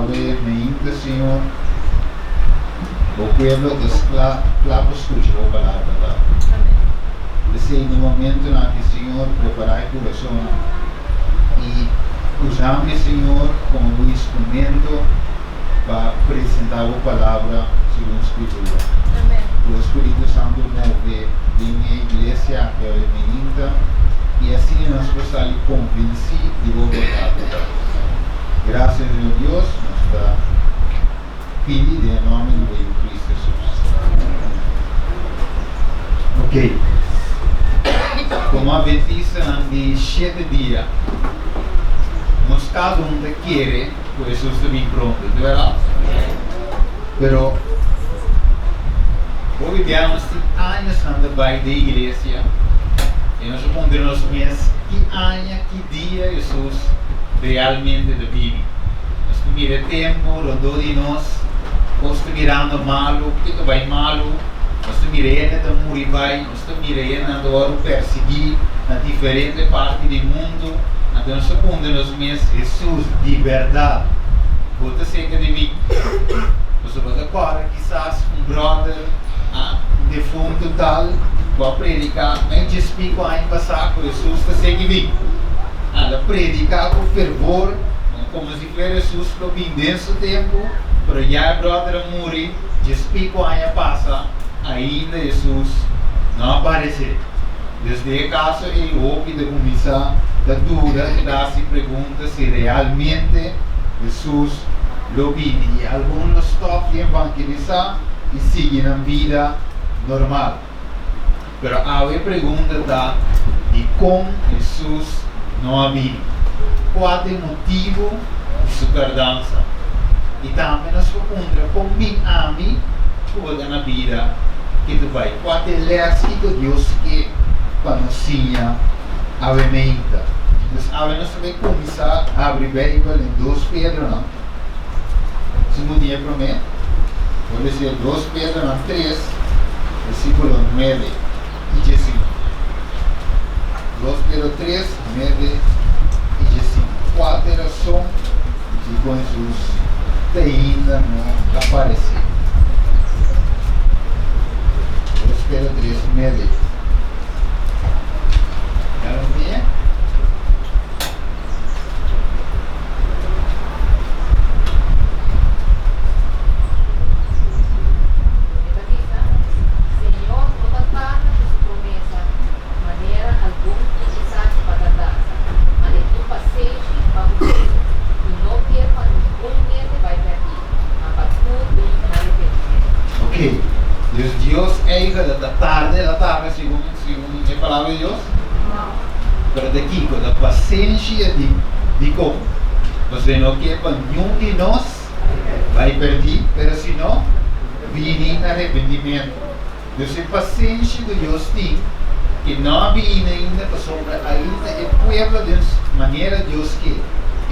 Awe meinta, Señor, Bo pueblo ta kla kla pa skucha Bo palabra, Tata. P'esei den momentonan aki, Señor, prepará e kurasonnan i usa mi, Señor, komo Bo instrumento pa presentá Bo palabra segun Skritura. Ku e Spiritu Santu move den e iglesia aki awe meinta i asina nos por sali konvensí di Bo bèrdat, Tata. Gracias Señor Dios, nos ta pidi den e nomber di bo Yu Cristo Jesus. Ok. Como Adventistanan di shete dia, nos cada un ta kere cu Jesus ta bin pronto, ta berdad? Pero hopi bia nos tin añosnan ta bai den iglesia y nos a puntra nos mes ki aña, ki dia Hesus realmente ta bini. Nos ta mira e tempu rondó di nos, kos ta mirando malu, ke ta bai malu, nos ta mira hende ta muri bai, nos ta mira hendenan ta wòrdu persiguí na diferente parti di mundu. Anto nos ta puntra nos mes, Hesus, di bèrdat bo ta serka di mi? Pasobra bo ta kòrda kisas un bròder, un defuntu tal, ku a prediká mei djes piku aña pasá ku Hesus ta sigui bin. Al a prediká ku fervor, komo si fuera Hesus lo bin den su tempu, pero ya e bròder a muri djes piku aña pasa, ainda Hesus no a paresé. Dus den e kaso ei hopi ta kuminsá ta duda i ta hasi pregunta si realmente Hesus lo bini i algun lo stòp di evangelisá i sigui nan bida normal. Pero awe e pregunta ta, Dikon Hesus no a bini? Kua ta e motibu di su tardansa? I tambe nos por puntra, Kon bin ami ku bo ta na bida ke ta bai? Kua ta e lès kiko Dios ke pa nos siña awe meinta? Dus awe nos ta bai kuminsá habri Beibel den Dos Pedronan. Si bo tin e promé, bo lesa Dos Pedronan tres, versíkulo nuebe i diesinku. Dos Pedro tres, nuebe i diesinku. Kua ta e rason dikon Hesus te ainda no a paresé? Dos Pedro tres, nuebe. Ya lo tin e? E ta bisa, Señor no ta tarda ku su promesa, manera algun tin esaki pa tardansa, ma e tin pasenshi pa ku boso, i no kier pa ningun hende bai pèrdí, ma pa tur bin na arepentimentu. Ok, dus Dios eigen ta tarda, el a tarda segun segun e palabra di Dios? Pero ta kiko? Ta pasenshi e tin. Dikon? Pasobra e no ke pa niun di nos bai pèrdí, pero sino bini na arepentimentu. Dus e pasenshi ku Dios tin, ke no a bini ainda pasobra ainda e pueblo den manera Dios ke,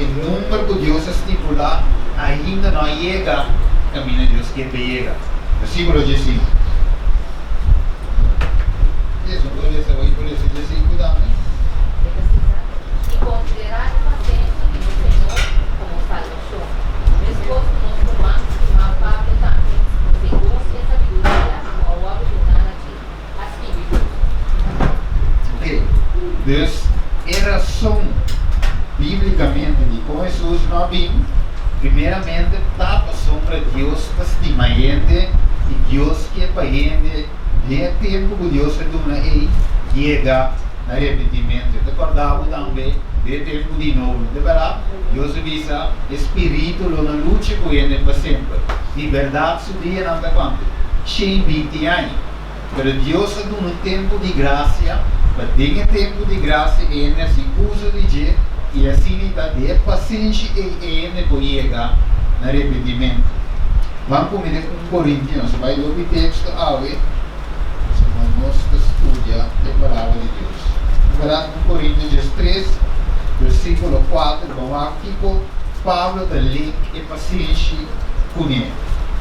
e number ku Dios a stipulá ainda no a yega kaminda Dios ke pa yega. Versíkulo diesinku. Eso, por lesa, voy por lesa diesinku tambe. E ta sisa, I konsiderá e pasenshi di nos Señor komo salbashon, meskos ku nos ruman stimá Pablo tambe, segun e sabiduria ku a wòrdu duná na dje, a skibi boso. Ok, dus e rason bíblikamente dikon Hesus no a bin, primeramente ta pasobra Dios ta stima hende i Dios ke pa hende den e tempu ku Dios a duna ei yega na arepentimentu. E ta kòrda bo tambe den e tempu di Noe, no ta bèrdat? Dios a bisa, E spiritu lo no lucha ku hende pa semper. Di bèrdat su dianan ta kuantu? Shen binti aña. Pero Dios a duna un tempu di grasia pa den e tempu di grasia e hende hasi uso di dje i asina i ta di e pasenshi ei e hende por yega na arepentimentu. Ban ku mi den un Korintionos bai lobi teksto awe pasobra nos ta studia e Palabra di Dios. Bèrdat un Korintios diestres versíkulo kuater ban wak kiko Pablo ta link e pasenshi kuné.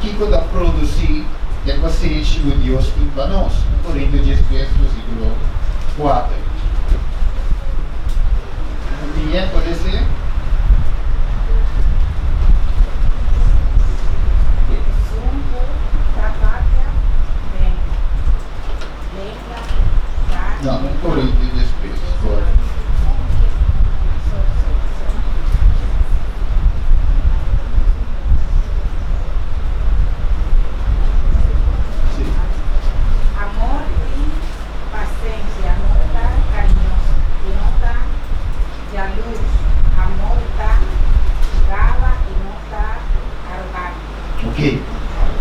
Kiko ta produsí e pasenshi ku Dios tin pa nos? Un Korintios diestres versíkulo kuater. Un dia por esei.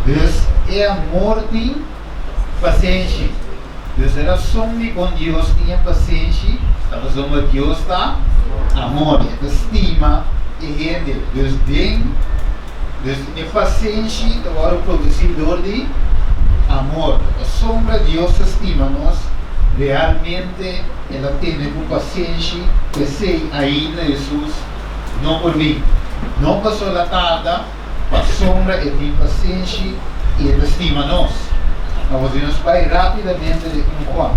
Dus e amor tin pasenshi. Dus e rason dikon Dios tin e pasenshi ta pasobra Dios ta amor, e ta stima e hende. Dus den dus e pasenshi ta wòrdu produsí dor di amor. Pasobra Dios ta stima nos, realmente el a tene ku pasenshi, p'esei ainda Hesus no por bin. No pasobra el a tarda. Pasobra e tin pasenshi i e ta stima nos. Awor si nos bai rápidamente den un Juan,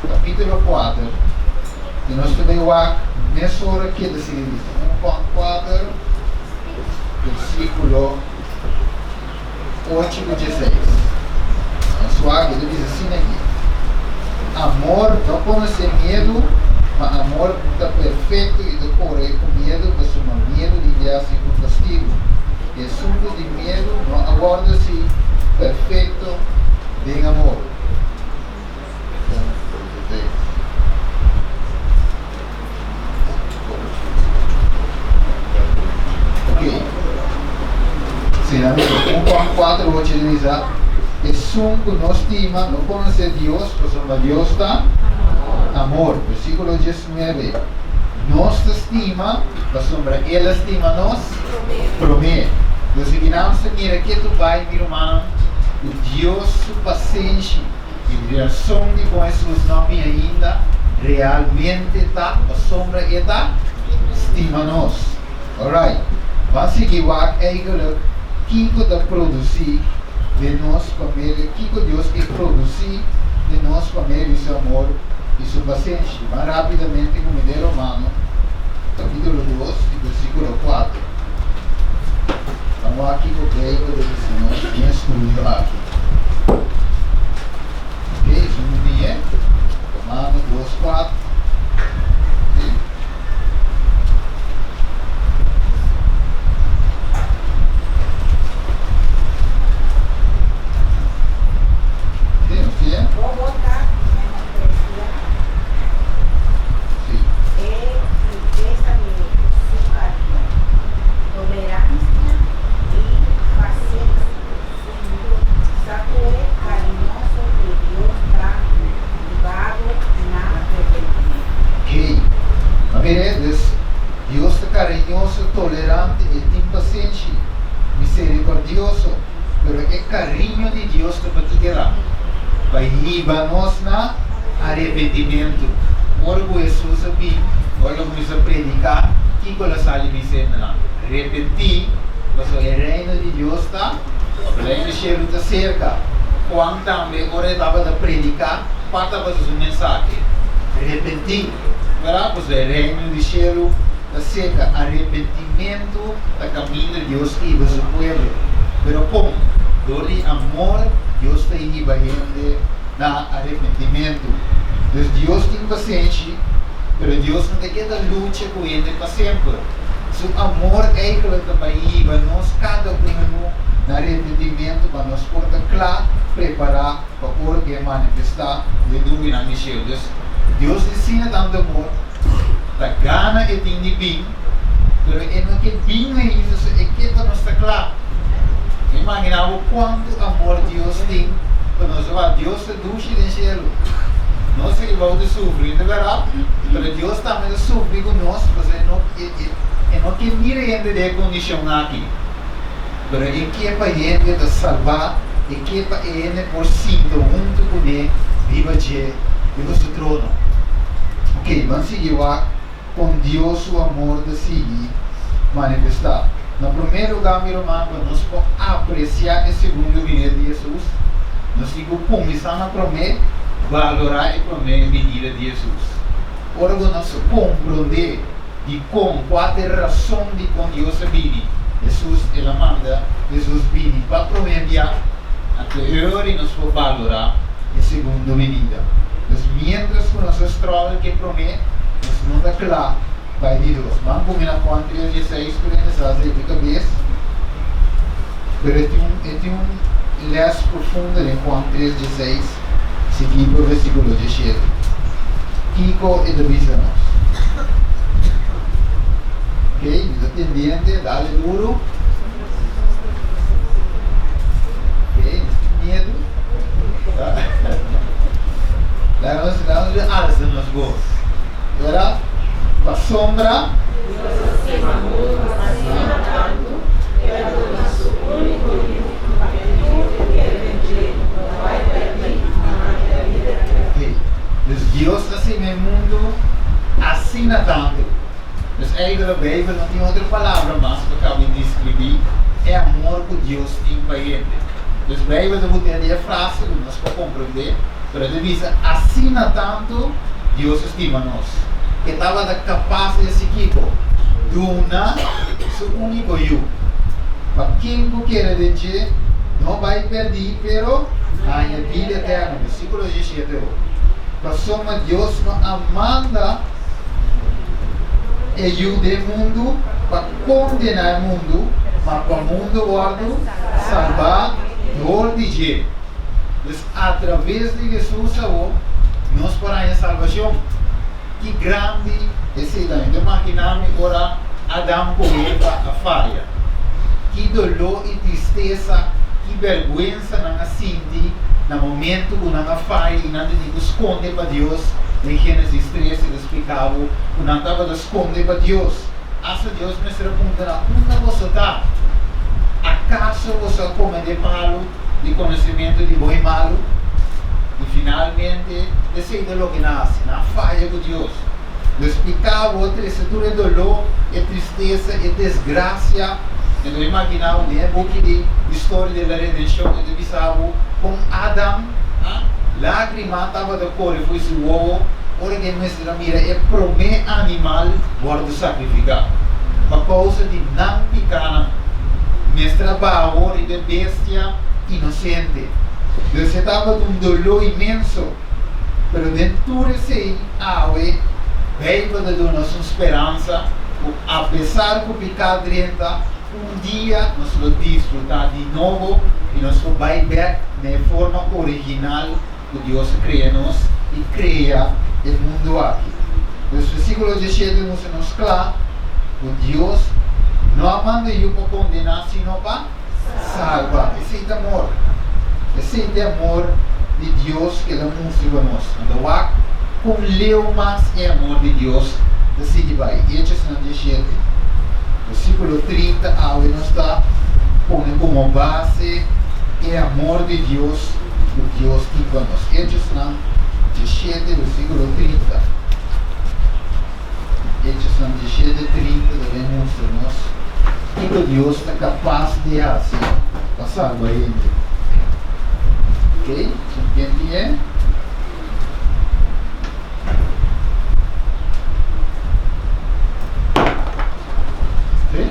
kapítulo kuater, i nos ta bai wak mesora ke ta sigui bisa. Un Juan kuater, versíkulo ocho ku dieseis. Nos wak, e ta bisa asina aki, Amor no konosé miedu, ma amor ta perfekto i ta kore ku miedu, pasobra miedu di Dios tin un kastigu. I esun ku tin miedu no a wòrdu hasi perfekto den amor. Ok. Si, amigo. Un Juan 4, 8 ta bisa, Esun ku no stima no konosé Dios, pasobra Dios ta amor. Versíkulo 19, Nos ta stima pasobra El a stima nos promé. Nos a bira nos ta mira ke tu bai, mi rumannan, ku Dios su pasenshi. E rason di kon Hesus no a bin ainda realmente ta pasobra e ta stima nos. Alright, ban sigui wak eigenlijk kiko ta produsí den nos pa medio, kiko Dios ke produsí den nos pa medio di su amor i su pasenshi. Ban rápidamente ku mi den Romano kapítulo dos i versíkulo kuater. Ban wak kiko Beibel ta bisa nos den e studio aki. Ok, esun un di e Romano dos kuater. Ok. Ok, nos tin e? Bo bo ta menospresiá Sí. e rikesa di su kariño, toleransia i pasensia. Sa ku e kariñoso di Dios ta hibabo na repentimentu. Hey, a mira, dus Dios ta kariñoso, tolerante, e tin pasenshi, miserikordioso, pero e kariño di Dios ta pa kikera? Pa hiba nos na arepentimentu. Ora ku Hesus a bin, ora el a kuminsá prediká, kiko el a sali bisa hendenan? Repentí, pasobra e Reino di Dios ta, òf e Reino di shelu ta serka. Juan tambe, ora e tabata prediká, kua tabata su mensahe? Repentí, bèrdat? Pasobra e Reino di shelu ta serka. Arepentimentu ta kaminda Dios hiba su pueblo. Pero kon? Dor di amor Dios ta hiba hende na arepentimentu. Dus Dios tin pasenshi, pero Dios no ta keda lucha ku hende pa semper. Su amor eigenlijk ta bai hiba nos kada unu na arepentimentu pa nos por ta kla prepará pa ora ku e manifestá den nubinan di shelu. Dus, Dios di asina tantu amor, ta gana e tin di bin, pero e no ke bin ainda, so e ke pa nos ta kla. Imaginá bo kuantu amor Dios tin pa nos. Wak, Dios ta dushi den shelu. Nos ta riba ta sufri, no ta bèrdat? Pero Dios tambe ta sufri ku nos, pasobra e no e no ke mira hende den e kondishon aki. Pero e ke pa hende ta salbá, e ke pa e hende por sinta huntu kuné riba dje, riba su trono. Oke, ban sigui wak kon Dios su amor ta sigui manifestá. Na promé lugá, mi ruman, pa nos por apresiá e segundo binida di Hesus, nos tin ku kuminsá na promé balorá e promé binida di Hesus. Ora ku nos komprondé dikon, kua ta e rason dikon Dios a bini, Hesus, el a manda Hesus bini pa promé bia, anto e ora nos por balorá e segundo binida. Pues miéntras ku nos a struggle ku e promé, nos no ta kla pa e di dos. Ban kume na Juan tres dieseis ku den sa di kabes, pero e tin un e tin un lès profundo den Juan tres dieseis siguí pa versíkulo dieshete. Kiko e ta bisa nos? Ok, mi ta pendiente, dale duru. Pasobra. Dios a stima mundu asina tantu ku el a duna su úniko Yu, pa e tur ku kere den dje no bai pèrdí, ma haña bida eterno. Ok, dus Dios a stima e mundu asina tantu. Dus eigenlijk Beibel no tin otro palabra mas pa kabi deskribí e amor ku Dios tin pa hende. Dus Beibel ta buta di e frase ku nos por komprendé, pero e ta bisa asina tantu Dios a stima nos, ku e tabata kapas di hasi kiko? Duna su úniko Yu, pa ken ku kere den dje no bai pèrdí, pero haña bida eterno. Versíkulo diesshete. Pasobra Dios no a manda e Yu den mundu pa kondená e mundu, ma pa mundu wòrdu salbá dor di dje. Dus, atraves di Hesus awor nos por haña salbashon. Ki grandi esei ta! Mi ta imaginá mi ora Adam ku Eva a faya. Ki doló i tristesa, ki bèrgwensa nan a sinti na momentu ku nan a faya i nan tene ku skonde pa Dios! Den Génesis tres e ta splika bo ku nan tabata skonde pa Dios. Asta Dios mester a puntra nan, Unda boso ta? Akaso boso a kome di e palu di konosementu di bon i malu? I finalmente, esei ta loke nan a hasi, nan a faya ku Dios. Dios piká bo a trese tur e doló, e tristesa, e desgrasia. Mi ta imaginá bo den e buki di Historia de la Redenshon e ta bisa bo kon Adam, lágrima tabata kore for su wowo ora ku e mester a mira e promé animal wòrdu sakrifiká. Pa kousa di nan pikánan, mester a baha awor riba e bestia inosente. Dios e tabata un doló inmenso. Pero den tur esei, awe Beibel ta duna nos un speransa ku apesar ku piká drenta, un dia nos lo disfrutá di nobo i nos lo bai bèk na e forma original ku Dios a krea nos i krea e mundu aki. Dus versíkulo diesshete mustra nos kla ku Dios no a manda Yu pa kondená sino pa Salba. Esei ta amor. Esei ta e amor di Dios ku el a mustra pa nos. Anto wak kon leu mas e amor di Dios ta sigui bai. Hechosnan diesshete, versíkulo 30 awe nos ta pone komo base e amor di Dios ku Dios tin pa nos. Hechosnan diesshete, versíkulo 30. Hechosnan diesshete, 30 ta den mustra nos kiko Dios ta kapas di hasi pa salba hende. Ok, si ken tin e? Sí?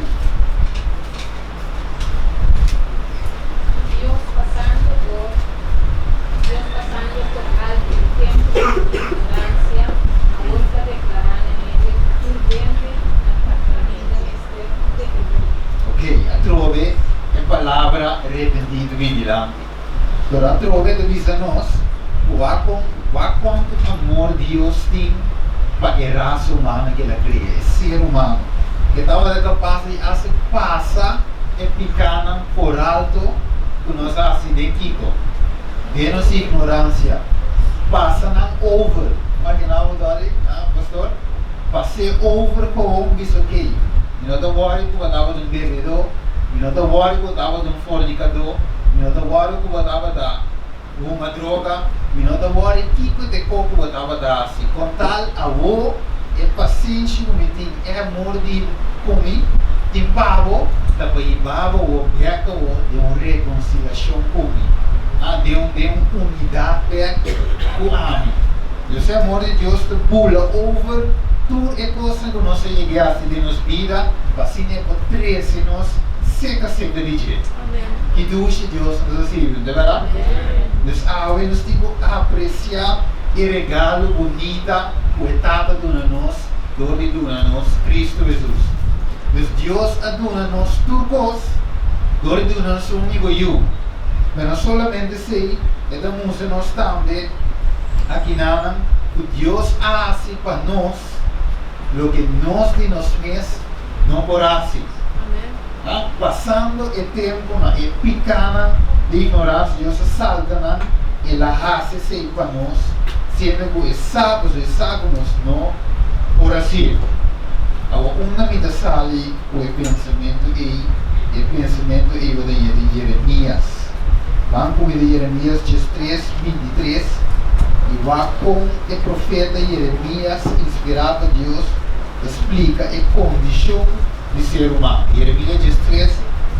Dios pasando por Dios pasando por alto e tempu di su ignoransia, awor ta deklará na hende tur hende na kaminda mester repentí. Ok, atrobe e palabra repentí ta bini dilanti. Pero atrobe ta bisa nos ku wak kon wak kuantu amor Dios tin pa e rasa humano ku el a krea, e ser humano. E tabata kapas di hasi pasa e pikánan por alto ku nos a hasi den kiko? Den nos ignoransia. Pasa nan over. Imaginá bo Dolly, ah, pastor? Pas'é over gewoon bisa okey, mi no ta wòri ku bo tabata un bebedó, mi no ta wòri ku bo tabata un fornikadó, mi no ta wòri ku bo tabata huma droga, mi no ta wòri kiko te ko ku bo tabata hasi. Kon tal awo e pasenshi ku mi tin, e amor di ku mi tin pa bo, ta pa hiba bo awo bèk awo den un rekonsiliashon ku mi, ah, den un den un unidat bèk ku ami. Dios e amor di Dios ta bula over tur e kosnan ku nos a yega hasi den nos bida pa asina e por trese nos seka seka di dje. Ki dushi Dios nos a sirbi, no ta bèrdat? Dus awe nos tin ku apresiá e regalo bunita ku e Tata duna nos dor di duna nos Kristu Hesus. Dus Dios a duna nos tur kos dor di duna nos su úniko Yu. Pero no solamente esei, e ta mustra nos tambe akinanan ku Dios a hasi pa nos loke nos di nos mes no por hasi. Pasando e tempunan, e pikánan di ignoransia, Dios a salta nan, el a hasi esei pa nos, siendo ku e sa, pasobra e sa ku nos no por hasié. Awor unda mi ta sali ku e pensamentu ei? E pensamentu ei bo ta haña den Jeremias. Ban ku mi den Jeremias 13, 23 i wak kon e profeta Jeremias, inspirá pa Dios, ta splika e kondishon di ser humano. Jeremias 13,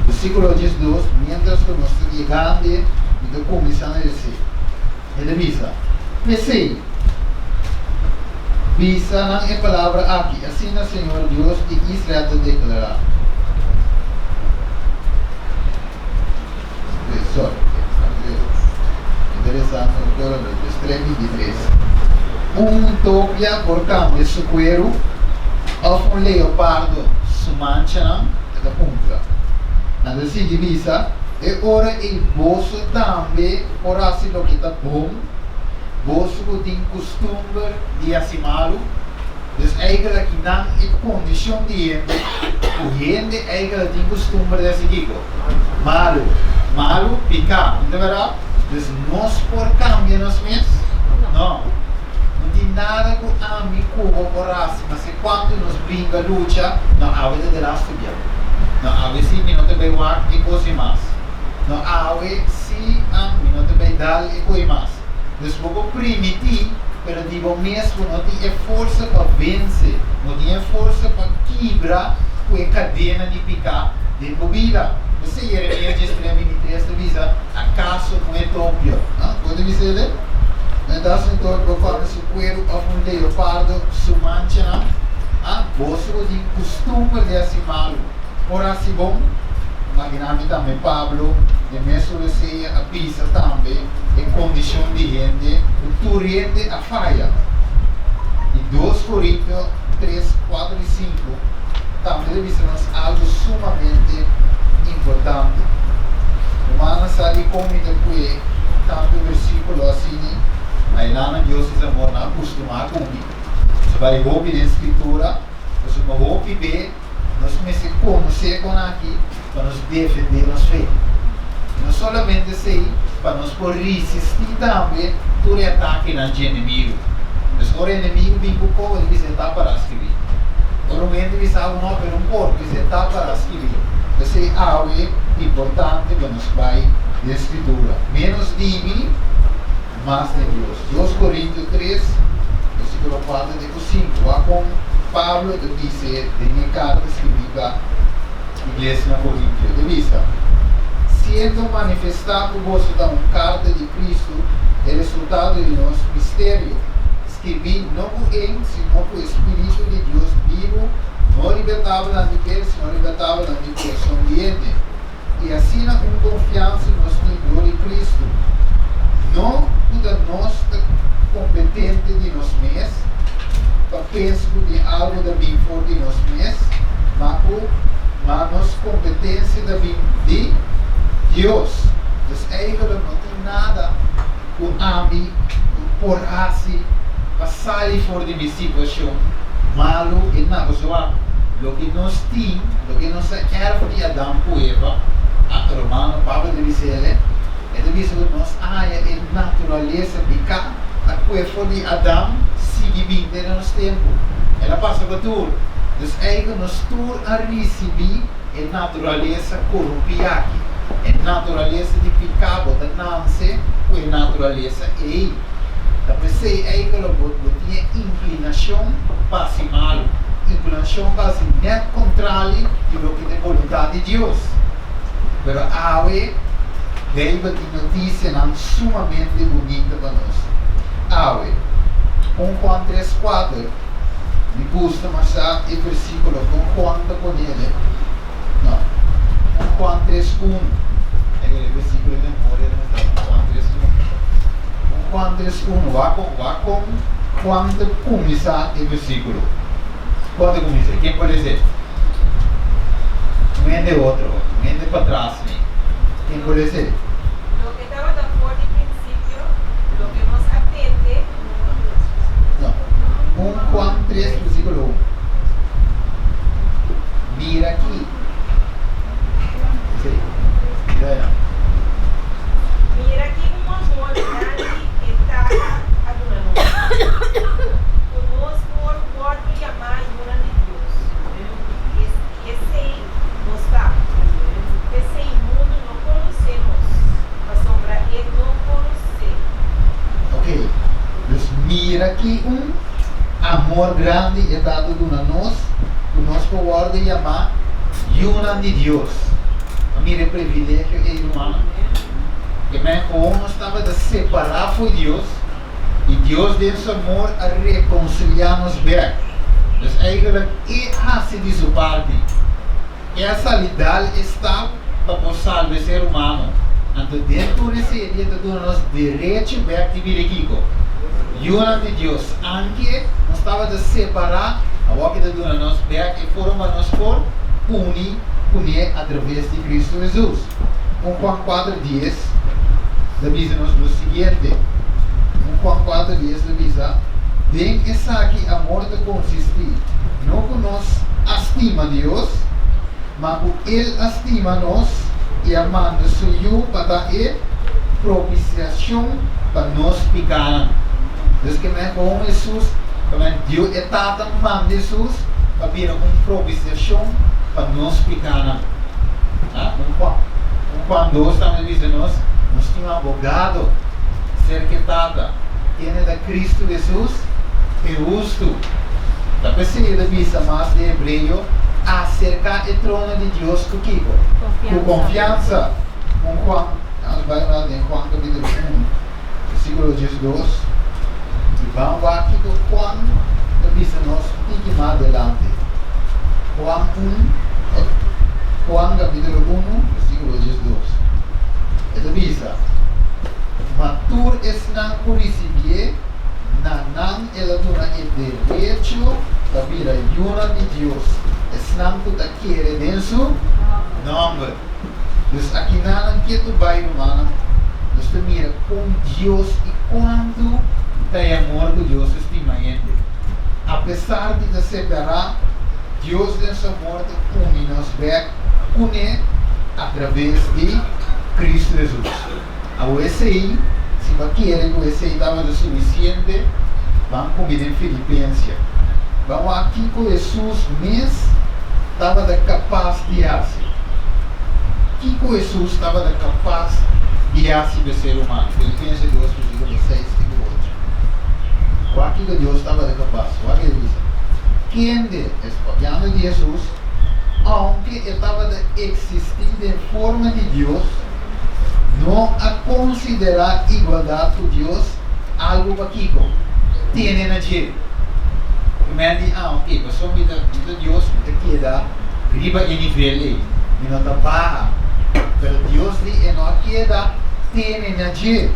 versíkulo 12, Miéntras ku nos ta yegando, mi ta kuminsá na les'é. E ta bisa, P'esei, bisa nan e palabra aki, Asina señor Dios di Israel ta deklará. Un topia por kambia su kueru òf un leopardo su manchanan? E ta puntra. Nan ta sigui bisa, E ora ei boso tambe por hasi loke ta bon, boso ku tin kustumber di hasi malu. Dus eigentlik nan e kondishon di hende ku hende eigentlik tin kustumber di hasi kiko? Malu. Malu, piká. No ta bèrdat? Dus nos por kambia nos mes? No. No tin nada ku ami ku bo por hasi, maske kuantu nos bringa, lucha, no awe ta delaste bia. No awe si mi no ta bai wak e kos ei mas. No awe si mi no ta bai dal e koe mas. Dus bo por primiti, pero di bo mes bo no tin e forsa pa vense, no tin e forsa pa kibra ku e kadena di piká den bo bida. P'esei Jeremias 13, 23 ta bisa, Akaso un etopio, bo ta bisa el? No ta un etopio por kòrta su kueru òf un leopardo su manchanan? Boso ku tin kustumber di hasi malu por hasi bon? Imaginá mi tambe Pablo den mesun reseña a bisa tambe e kondishon di hende ku tur hende a faya. I 2 Korintio 3, 4 i 5 tambe ta bisa nos algu sumamente importante. Rumannan sa dikon mi ta kue tantu versíkulo asini? Mailana Dios es amor nan a kustumá ku mi. Nos a bai hopi den Skritura, pasobra hopi be nos mester konosé kon aki pa nos defendé nos fe. I no solamente esei, pa nos por risistí tambe tur e atakenan dje enemigu. Pues ora e enemigu bin ku koba, e bisa e ta pará skibí. Ora un hende bisa bo no, pero un por, bisa e ta pará skibí. P'esei awe importante pa nos bai den Skritura. Ménos di mi, mas di Dios. 2 Korintio 3, versíkulo 4 te ku 5. Wak kon Pablo ta bis'é den e karta skibí pa iglesia na Korintio. E ta bisa, Siendo manifestá ku boso ta un karta di Kristu, e resultado di nos misterio, skirbí no ku ink, sino ku e spiritu di Dios bibu, no riba e tablanan di piel, sino riba e tablanan di kurason di hende. I asina un konfiansa nos tin dor di Kristu, no ku ta nos ta kompetente di nos mes pa pensa ku tin algu ta bin for di nos mes, ma ku ma nos kompetensia ta bin di Dios. Dus eigentlik no tin nada ku ami por hasi pa sali for di mi situashon malu i na zwak. Loke nos tin, loke nos a erf di Adam ku Eva, a Romano Pablo ta bisa el, e ta bisa ku nos a haña e naturalesa piká a kue for di Adam sigui bin te na nos tempu. El a pasa pa tur. Dus eigen nos tur a risibí e naturalesa korumpí aki. E naturalesa di piká, bo ta nanse ku e naturalesa ei. Ta p'esei eigen lo bo tin e inklinashon pa hasi malu, inklinashon pa hasi nèt kontrali di loke ta e boluntat di Dios. Pero awe Beibel tin notisianan sumamente bunita pa nos. Awe, 1 Juan 3, 4, mi gusta masha e versíkulo kon Juan ta ponele, no, 1 Juan 3, 1, e versíkulo di memoria ta mustra 1 Juan 3, 1. 1 Juan 3, 1, wak kon, wak kon Juan ta kuminsá e versíkulo. Kon ta kuminsá? Ken por lesa? Un hende otro, un hende patras mi. Ken por lesa? Loke tabata for di prinsipio, loke nos a tende. No. 1 Juan 3, versíkulo 1. Mira aki. Sí. Mira allá. Mira ki un amor grandi e Tata a duna nos, ku nos por wòrdu yamá yunan di Dios. Ki un amor grandi e Tata duna nos, ku nos por wòrdu yamá yunan di Dios! A mira e privilegio ei, rumannan. E men komo nos tabata separá fo'i Dios, i Dios den su amor a rekonsiliá nos bèk. Dus eigentlik E hasi di su parti. E a sali dal e stap pa por salba e ser humano. Anto den tur esei e ta duna nos derecho bek di bira kiko? Yunan di Dios. Anke nos tabata separá, awor e ta duna nos bek e forma pa nos por uni kuné atraves di Kristu Hesus. Un Juan 4:10 ta bisa nos lo siguiente. Un Juan 4:10 ta bisa, Den esaki amor ta konsistí, no ku nos a stima Dios, ma ku El a stima nos i a manda Su Yu pa ta e propisiashon pa nos pikanan. Dus ke men kon Hesus, ke men Dios e Tata manda Hesus pa bira un propisiashon pa nos pikanan. Ah, un Juan, un Juan 2 tambe bisa nos, nos tin un abogado serka e Tata, kende ta Kristu Hesus, e hustu. Ta p'esei e ta bisa mas den hebreo, Aserká e trono di Dios ku kiko? Ku konfiansa. Un Juan, nos bai wak den Juan kapítulo 1, versíkulo 12, i ban wak kiko Juan ta bisa nos un tiki mas adelante. Juan un, Juan kapítulo 1, versíkulo 12. E ta bisa, Ma tur esnan ku risibié, na nan El a duna e derecho pa bira yunan di Dios, esnan ku ta kere den su nòmber. Dus akinanan ketu bai, rumannan, nos ta mira kon Dios i kuantu ta e amor ku Dios ta stima hende. Apesar di ta separá, Dios den su amor ta uni nos bèk kuné atraves di Kristu Hesus. Awor esei, si bo a kere ku esei tabata sufisiente, ban ku mi den Filipensia. Ban wak kiko Hesus mes tabata kapas di hasi. Kiko Hesus tabata kapas di hasi pa e ser humano? Filipensia 2, versíkulo 6 te ku 8. Wak kiko Dios tabata kapas. Wak e bisa, Kende, es papiando di Hesus, ounke e tabata eksistí den forma di Dios, No a konsiderá igualdat ku Dios algu pa kiko? Tene na dje. Ku men di, Ah, oke, pasobra mi ta mi ta Dios, mi ta keda riba e nivel ei, mi no ta baha. Pero Dios di e no a keda tene na dje.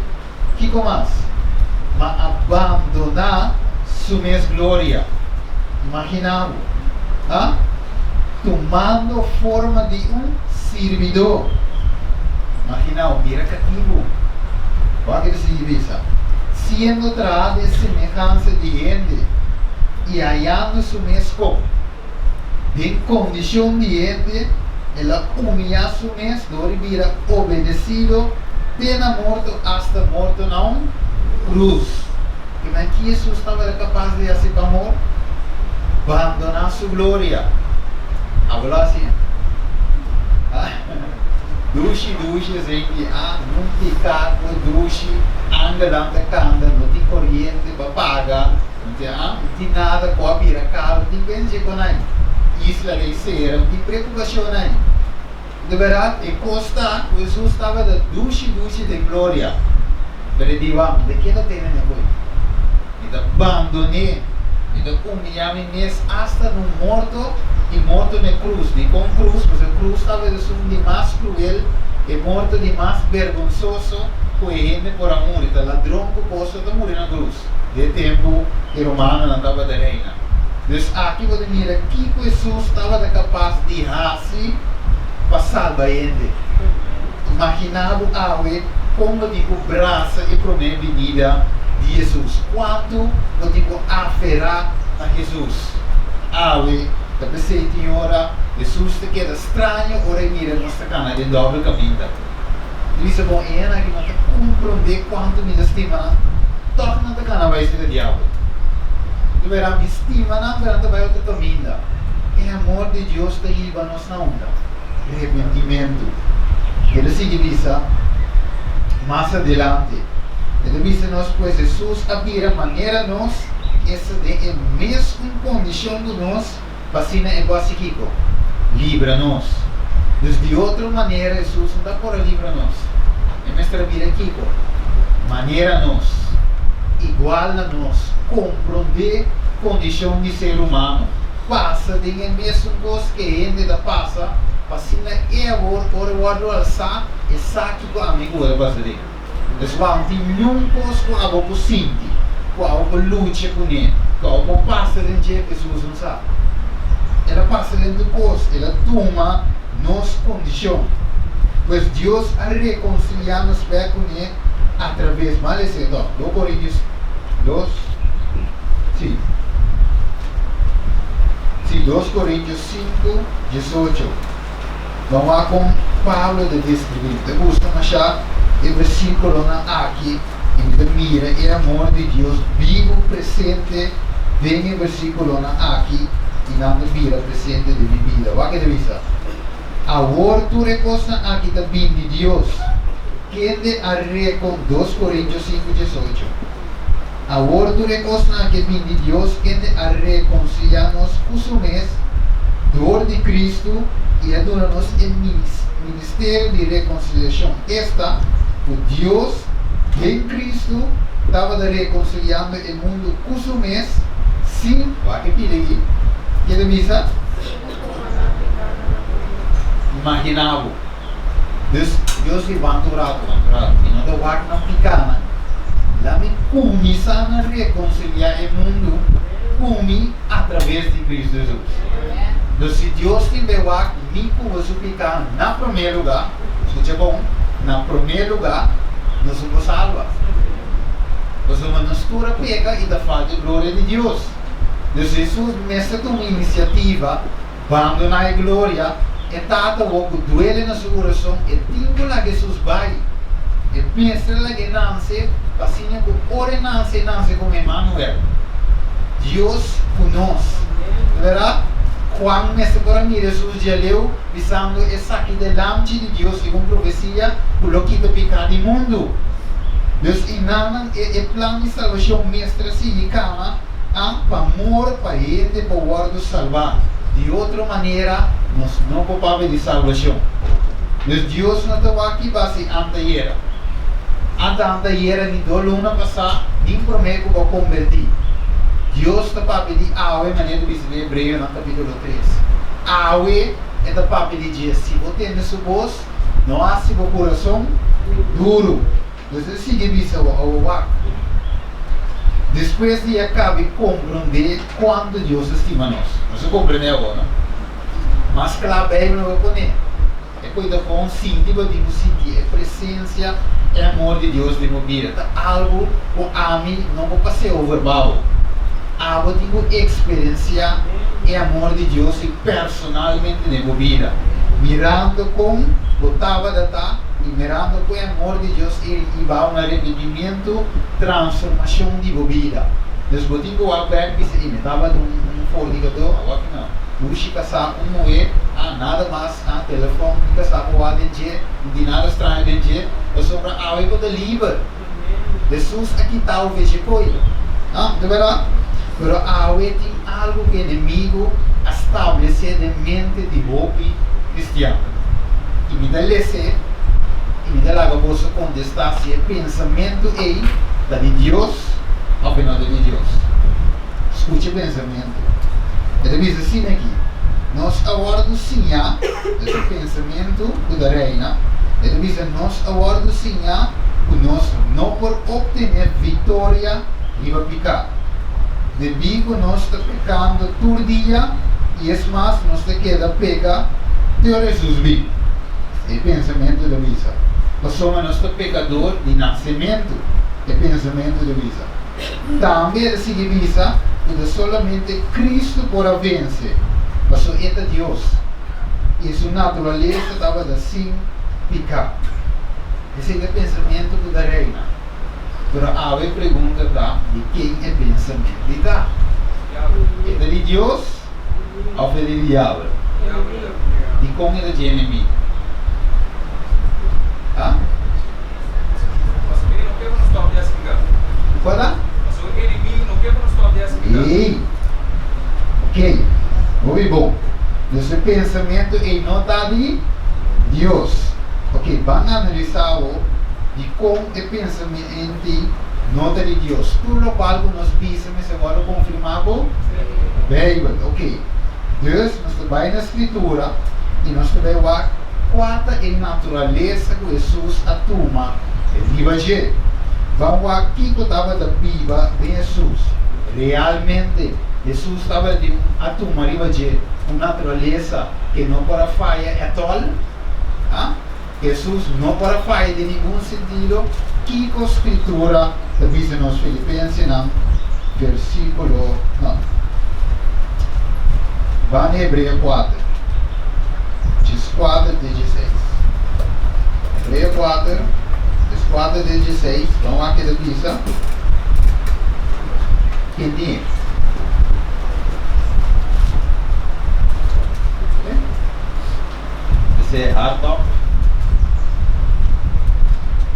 Kiko mas? Ma a bandoná su mes gloria. Imaginá bo, ha? Tumando forma di un sirbidó. Imaginá bo, bira katibu. Wak e ta sigui bisa, Siendo trahá den semehansa di hende i hayando su mes kon den kondishon di hende, el a humiyá su mes dor di bira obedesido te na morto, asta morto na un krus. Kimen ki Hesus tabata kapas di hasi pa amor? Bandoná su gloria. Abo lo hasi? Dushi dushi esei di a nun piká ku dushi, angelnan ta kanta, no tin koriente pa paga. No tin a, no tin nada ku a bira karu, no tin pensia kon ai. Isla lei sera, no tin preokupashon ai. De bèrdat, e kos ta ku Hesus tabata dushi dushi den gloria, pero e di, Wak, mi ta keda tene mi koe. Mi ta bandon'é, mi ta humiyá mi mes asta na un morto, i morto na e krus. Dikon krus? Pasobra e krus tabata esun di mas kruel, e morto di mas bergonsoso ku e hende por a muri. Ta ladron ku koso ta muri na krus. Den tempu e romanonan tabata reina. Dus aki bo ta mira kiko Hesus tabata kapas di hasi pa salba hende. Imaginá bo awe kon bo tin ku brasa e promé binida di Hesus. Kuantu bo tin ku aferá na Hesus awe. Ta p'esei tin ora Hesus ta keda straño ora e mira nos ta kana den dòbel kaminda. Mi bisa bon e hende aki no ta komprondé kuantu mi ta stima nan, tòg nan ta gana bai serka diabel. Di bèrdat mi stima nan pero nan ta bai otro kaminda. E amor di Dios ta hiba nos na unda? Repentimentu. E ta sigui bisa mas adelante, e ta bisa nos, Pues Hesus a bira manera nos. Esta den e mesun kondishon ku nos, pa asina e por hasi kiko? Libra nos. Dus di otro manera Hesus no ta por a libra nos. E mester a bira kiko? Manera nos, igual na nos, komprondé kondishon di ser humano, pasa den e mesun kos ku e hende ta pasa, pa asina e awor ora e wòrdu alsá, e sa kiko ami ku bo ta pasa den. Dus wou tin niun kos ku abo por sinti, ku abo por lucha kuné, ku abo por pasa den dje, Hesus no sa. El a pasa den tur kos, el a tuma nos kondishon. Pues Dios a rekonsiliá nos bèk kuné atraves, mal esei tòg, 2 Korintios 2, sí, sí, 2 Korintios 5, 18. Ban wak kon Pablo ta deskribí. Mi ta gusta mashá e versíkulonan aki i mi ta mira e amor di Dios bibu presente den e versíkulonan aki i nan ta bira presente den mi bida. Wak e ta bisa, Awor tur e kosnan aki ta bin di Dios, kende a rekon 2 Korintio 5, 18. Awor tur e kosnan aki a bin di Dios, kende a rekonsiliá nos ku su mes dor di Kristu i a duna nos e ministerio di rekonsiliashon, esta, ku Dios den Kristu tabata rekonsiliando e mundu ku su mes sin, wak e pida aki, ke ta bisa? Imaginá bo. Dus Dios di wanta un rato, wanta un rato, mi no ta wak nan pikánan. La mi kuminsá na rekonsiliá e mundu ku mi atraves di Kristu Hesus. Dus si Dios tin be wak mi ku bo su piká na promé lugá, skucha bon, na promé lugá, nos no por salba. Pasobra nos tur a peka i ta falta e gloria di Dios. Dus Hesus mester tuma inisiativa. Bandoná e gloria, e tata wou ku duele na su kurason, e tin ku laga Hesus bai. E mester laga e nanse pa siña ku ora e nanse, e nanse komo Emanuel, Dios ku nos. Ta bèrdat? Juan mester por a mira Hesus djaleu bisando, Esaki ta e Lamchi di Dios segun profesia ku lo kita piká di mundu. Dus einan e plan di salbashon mester a sigui kama. A pa amor pa hende por wòrdu salbá. Di otro manera nos no por papia di salbashon. Dus Dios no ta wak ki basi antayera. Anta antayera ni do luna pasá ni promé ku bo kombertí. Dios ta papia di awe manera ta bisa den Hebreonan kapítulo 3. Awe e ta papia di dje, si bo tende su bos, no hasi bo kurason duru. Nos a sigui bisa bo awo wak. Despues di a kabi komprondé kuantu Dios ta stima nos. Nos a komprendé awor, no? Mas kla Beibel no por poné. E koe ta bon sinti bo tin ku sinti e presensia, e amor di Dios den bo bida. Ta algu ku ami no por pas'é over pa bo. Abo tin ku eksperensiá e amor di Dios i personalmente den bo bida, mirando kon bo tabata ta i mirando ku e amor di Dios e hiba un arepentimiento, transformacion di bo bida. Dus bo tin ku wak bek bisa, Ey, mi tabata un fornicador, awor ki no. Lushi kasá un muhé, ah, nada mas, ah, telefon mi kasá por wak den dje, no tin nada straño den dje, pasobra awe bo ta liber. Hesus a kita bo veshi koe. Ah, ta berdad? Pero awe tin algu ku enemigu a stablesé den mente di hopi kristian. I mi ta les'é i mi ta laga boso kontestá si e pensamentu ei ta di Dios òf e no ta di Dios. Skucha e pensamentu. E ta bisa asina aki, Nos a wòrdu siñá, es e pensamentu ku ta reina, e ta bisa nos a wòrdu siñá ku nos no por optené viktoria riba piká. Debí ku nos ta pekando tur dia i es mas nos ta keda peka te ora Hesus bin. E pensamentu ta bisa, pasobra nos ta pekador di nasementu, e pensamentu ta bisa. Tambe e ta sigui bisa ku ta solamente Kristu por a vense, pasobra e ta Dios i su naturalesa tabata sin piká. Esei ta e pensamentu ku ta reina. Pero awe e pregunta ta, di ken e pensamentu ta? E ta di Dios òf e di Diabel? Dikon e ta dje enemigu? Ha? Kua ta? pensamentu ei no ta di Dios. Ok, ban analisá awor dikon e pensamentu ei no ta di Dios. Tur lokual ku nos bisa mester wòrdu konfirmá ku Beibel. Ok, dus nos ta bai na Skritura i nos ta bai wak kua ta e naturalesa ku Hesus a tuma riba dje. Ban wak kiko tabata biba den Hesus realmente. Hesus tabatin un a tuma riba dje un naturalesa ke no por a faya ètòl. A Hesus no por a faya den ningun sentido. Kiko Skritura ta bisa nos? Filipensenan versíkulo no. Ban Hebreo kuater, dieskuater te dieseis. Hebreo kuater, dieskuater te dieseis. Ban wak ke ta bisa. Kende? Esei hardop.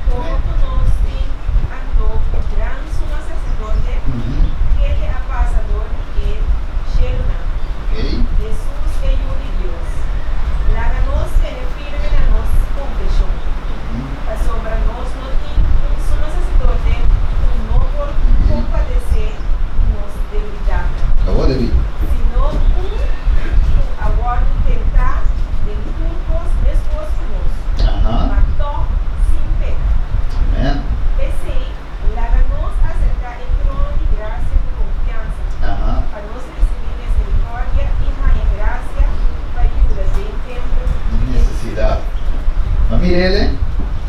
Komo ku nos tin anto un gran Sumo Saserdote, kende a pasa dor di e shelunan, Hesus e Yu di Dios, laga nos tene firme na nos konfeshon, pasobra nos no tin un Sumo Saserdote ku no por kompadesé di nos debilidatnan, sino un ku a wòrdu tentá den tur kos meskos ku nos, ma tòg sin peka. P'esei, laga nos aserká e trono di grasia ku konfiansa, pa nos risibí miserikòrdia i haña grasia pa yuda den tempu di nesesidat. Ma mirele,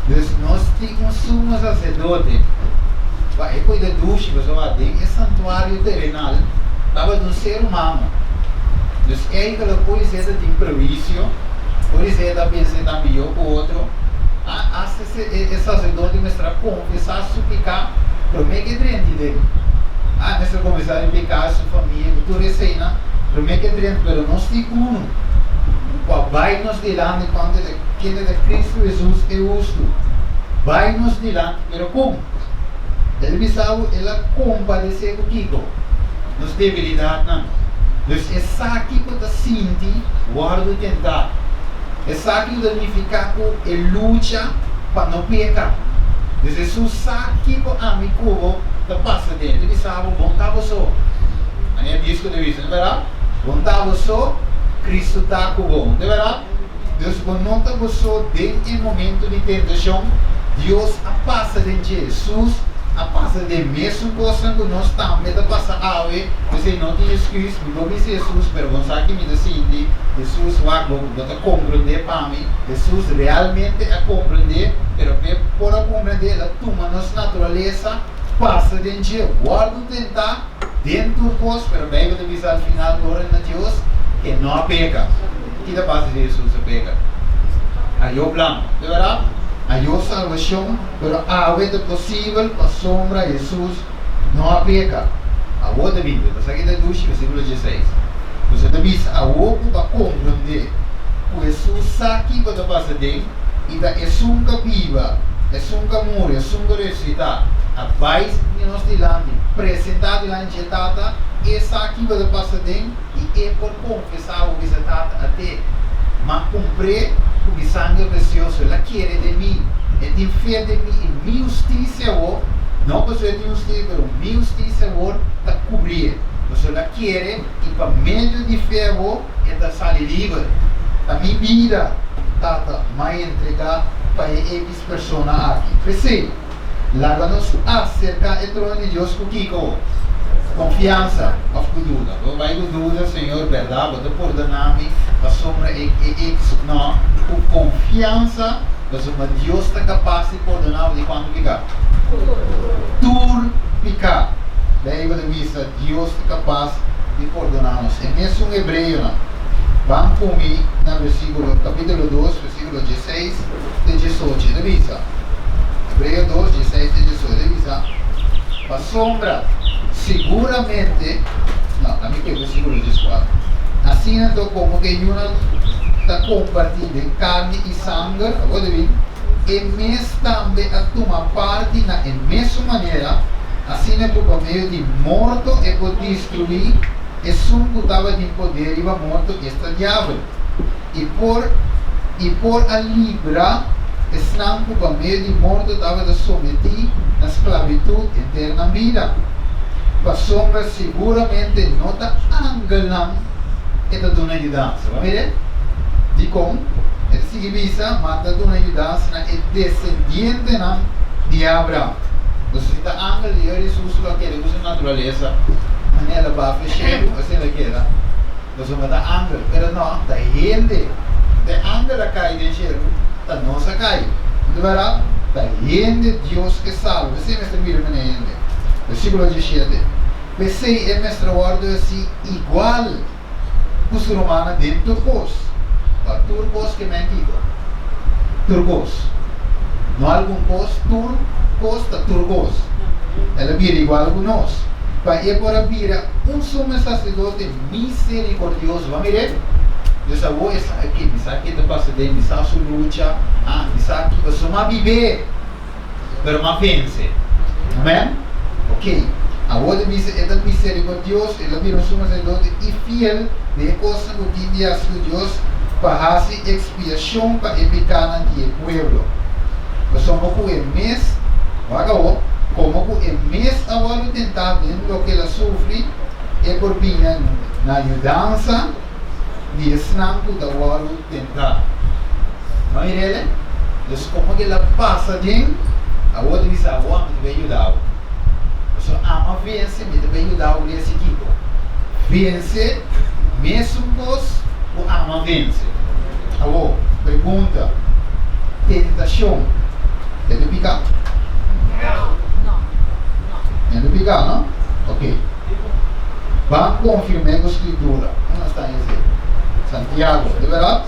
dus nos tin un sumo saserdote pa e kuida dushi, pasobra den e santuario terenal tabata un ser humano. Dus eigenlijk por esei ta tin prehuisio, por esei ta pensa e ta mihó ku otro. Asta e saserdote mester a konfesá su piká promé ku e drenti den. A mester konfesá e piká di su famia ku tur eseinan promé ku e drenta. Pero nos tin unu ku a bai nos dilanti kuantu e ta kende ta Kristu Hesus e hustu. Bai nos dilanti, pero kon? El bisa bo el a kompadesé ku kiko? Nos debilidatnan. Dus e sa kiko ta sinti wòrdu tentá. Esaki lo ta nifiká ku e lucha pa no peka. Dus Hesus sa kiko ami ku bo ta pasa den. E ta bisa bo, Bon ta bo so. Manera disco ta bisa, no bèrdat? Bon ta bo so, Cristo ta ku bo. No ta bèrdat? Dus bo no ta bo so den e momento di tentashon. Dios a pasa den dje. Hesus a pasa den mesun kosnan ku nos tambe ta pasa awe. P'esei no tin esküs. Mi por bisa Hesus, pero bo sa ki mi ta sinti. Hesus, wak bo, bo ta komprendé pa mi. Hesus realmente a komprendé, pero p'e por a komprendé, el a tuma nos naturalesa, pasa den dje, wòrdu tentá den tur kos, pero Beibel ta bisa al final, Gloria na Dios, e no a peka. Ki ta pasa si Hesus a peka? Ayó plan, ta bèrdat? Ayó salbashon, pero awe ta posibel pasobra Hesus no a peka. Awor ta bini, bo sa ki ta dushi? Versíkulo dieseis. Boso ta bisa awor ku bo a komprondé ku Hesus sa kiko ta pasa den i ta esun ku a biba, esun ku a muri, esun ku a resusitá, a bai di nos dilanti, presentá dilanti dje Tata, e sa kiko ta pasa den i e por konfesá bo bisa, Tata, at'é, m'a kumpr'é ku mi sanger presioso, el a kere den mi, e tin fe den mi i mi hustisia awor, no pasobra e tin hustisia, pero mi hustisia awor ta kubrié, pasobra el a kere i pa medio di fe awor e ta sali liber. Ta mi bida, Tata, m'a entregá pa e X persona aki. P'esei, laga nos aserká e trono di Dios ku kiko? Konfiansa òf ku duda? Bo bai ku duda, Señor, bèrdat bo ta pordoná mi pasobra e X? No, ku konfiansa, pasobra Dios ta kapas di pordoná bo di kuantu piká? Tur piká. Beibel ta bisa Dios ta kapas di pordoná nos. E mesun hebreonan. Ban ku mi na versíkulo, kapítulo dos, versíkulo dieseis te diesocho. E ta bisa, Hebreo dos, dieseis te diesocho, e ta bisa, Pasobra siguramente, no, ta mi ku e versíkulo dieskuater. Asina anto komo ku e yunan ta kompartí den karni i sanger, awor ta bin, E mes tambe a tuma parti na e mesun manera, asina ku pa medio di morto e por destruí esun ku tabatin poder riba morto, esta Diabel. I por i por a libra esnan ku pa medio di morto tabata sometí na sklabitut henter nan bida. Pasobra siguramente no ta angelnan e ta duna yudansa. Bo a mira? Dikon? E ta sigui bisa, Ma ta duna yudansa na e desendientenan di Abraham. Entonces, si ta angel, Hesus lo a keda ku su naturalesa manera el a bafa e shelu, asina el a keda. Pasobra ta angel, pero no, ta hende. Te angel a kai den shelu, ta nos a kai. No ta bèrdat? Ta hende Dios ke salba. P'esei mester mira manera hende. Versíkulo 17, P'esei e mester wòrdu hasi igual ku su rumannan den tur kos. Pa tur kos ke men kiko? Tur kos. No algun kos, tur kos ta tur kos. El a bira igual ku nos, pa e por a bira un sumo saserdote misericordioso. Bo a mir'é? Dios a wou e sa aki, mi sa ke ta pasa den, mi sa su lucha, ah, mi sa ki pasobra m'a bib'é, pero m'a vense. Amen? Ok. Awor ta bisa e ta misericordioso, el a bira un sumo sacerdote i fiel den e kosnan ku tin di hasi ku Dios pa hasi ekspiashon pa e pekanan di e pueblo. Pasobra ku e mes, wak awor, komo ku e mes a wòrdu tentá den loke el a sufri, e por bini na yudansa di esnan ku ta wòrdu tentá. No mir'el? Dus komo ku el a pasa den, awor ta bisa, Awor ami ta bai yuda bo. Pasobra ami a vense, mi ta bai yuda bo den esei kiko? Vense mesun kos ku ami a vense. Awor, pregunta, tentashon e ta piká? E ta piká, no? Ok. Ban konfirm'é ku Skritura. Unda sta esei? Santiago, di bèrdat?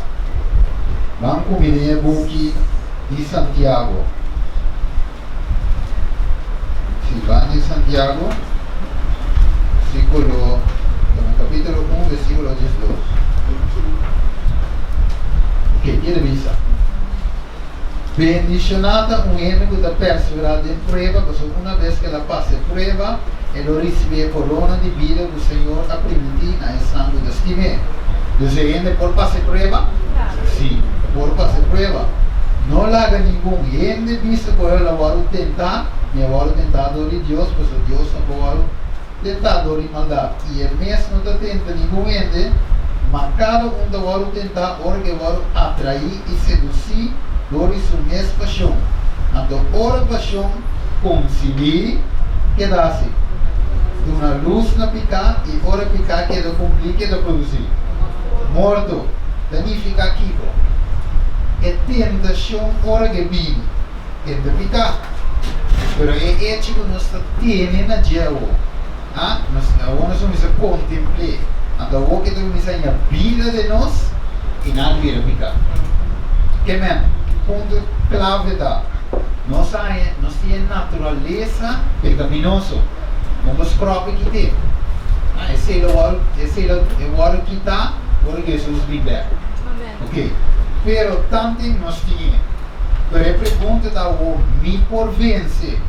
Ban kuminé e buki di Santiago. Si, ban di Santiago, versíkulo, kapítulo 1, versíkulo 12. Ok, kere bisa. Bendishoná ta un hende ku ta perseverá den prueba, pasobra una bes ku el a pasa e prueba, e lo risibí e korona di bida ku Señor a primintí na esnan ku ta stim'é. Dus e hende por pasa e prueba? Sí, e por pasa e prueba. No laga ningun hende bisa ku el a wòrdu tentá, Mi a wòrdu tentá dor di Dios, pasobra Dios no por wòrdu tentá dor di maldat, i e mes no ta tenta ningun hende, ma kada un ta wòrdu tentá ora ku e wòrdu atraí i sedusí dor di su mes pashon. Anto ora pashon konsibí, keda hasi? Duna lus na piká, i ora piká keda kumplí, keda produsí? Morto. Ta nifiká kiko? E tentashon ora ku e bini, tenta piká. Pero e echo ku nos ta tene na dje awor, a nos awor nos kuminsá kontempl'é, anto awor ke ta kuminsá haña bida den nos i nan bira piká. Ke men, punto klave ta, nos a haña, nos tin e naturalesa pekaminoso, no por skròp e kit'é. A esei lo wòrdu, esei lo e wòrdu kitá ora ku Hesus bin bèk. Oke, pero tanten nos tin e. Pero e pregunta ta awor, mi por vence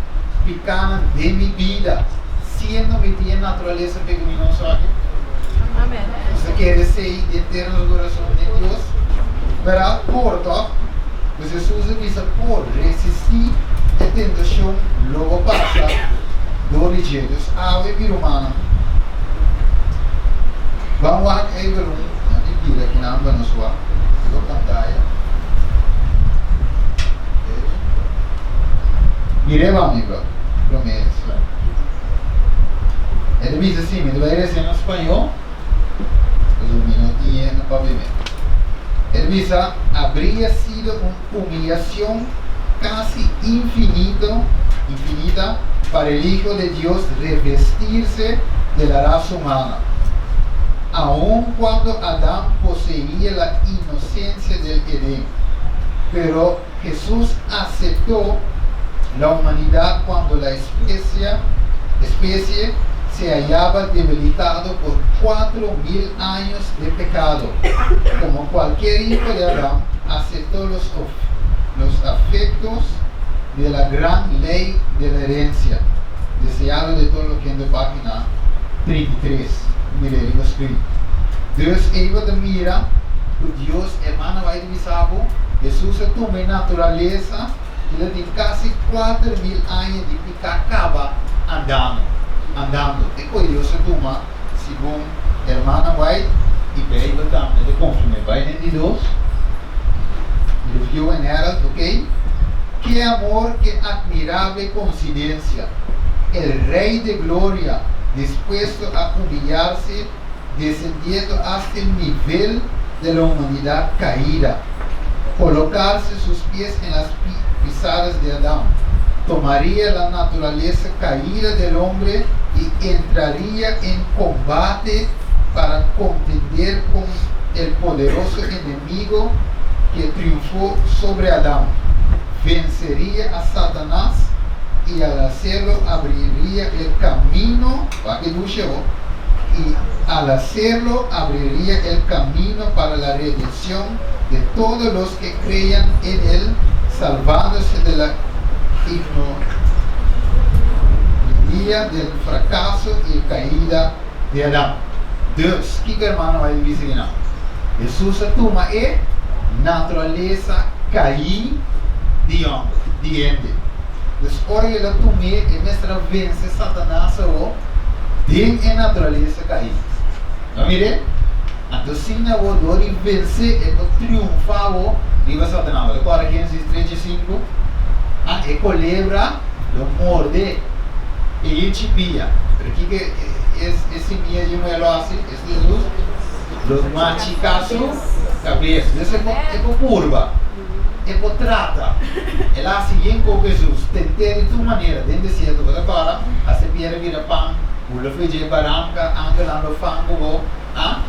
picanan den mi bida siendo mi tin e naturalesa pecaminoso aki? Nos ta kere esey den tera nos corazon den Dios? Verdad? Por, toch? Pues Hesus a bisa por resisti e tentacion lo bo pasa door di dje. Dus awe mi rumannan, ban wak even un. Nan di bira kinan pa nos wak riba pantaya. Mir'é bo ami bro, promé slide. E ta bisa si, mi ta bai resa na spañó, pasobra mi no tin e na papiamento. E ta bisa, Habría sido un humillación casi infinito, infinita para el Hijo de Dios revestirse de la raza humana, aun cuando Adán poseía la inocencia del Edén. Pero Jesús aceptó la humanidad cuando la especie, especie se hallaba debilitado por 4000 años de pecado. Como cualquier hijo de Adán, aceptó los, los afectos de la gran ley de la herencia. Deseado de todo lo que en página 33. Mira, riba screen. Dus even te mira. ku Dios, hermano bai di bisa bo, Hesus a tuma e naturalesa i lo tin kasi 4000 aña di piká kaba andando, andando. Te koe Dios a tuma, segun hermana White i Beibel tambe ta konfirm'é. Bai den di dos, Review and Herald, ok. Ke amor, ke admirable konsidensia! El Rey de Gloria dispuesto a humillarse descendiendo hasta el nivel de la humanidad caída, colocarse sus pies en las pisadas de Adán, tomaría la naturaleza caída del hombre y entraría en combate para contender con el poderoso enemigo que triunfó sobre Adán. Vencería a Satanás y al hacerlo abriría el camino, pa que duche oh, y al hacerlo abriría el camino para la redención de todos los que crean en él, salvándose de la ignominia del fracaso y caída de Adán. Dus, kiko hermano bai bisa aki nan? Hesus a tuma e naturalesa kaí di homber, di hende. Dus ora el a tum'é, e mester a vense Satanas awor den e naturalesa kaí. No mir'é? Anto asina awor dor di vens'é, e por triunfá awor riba Satanas. Bo ta kòrda Génesis tres dje sinku? Ah, e kolebra lo morde e ichi pia. Pero kiko e simia dje muhé lo hasi? Es Hesus lo machiká su kabes. Dus e por purba. E por trata. El a hasi yen ku Hesus, tent'é di tur manera den desierto. Bo ta kòrda? Hasi piedra bira pan, bula for dje baranka, angelnan lo fangu bo, a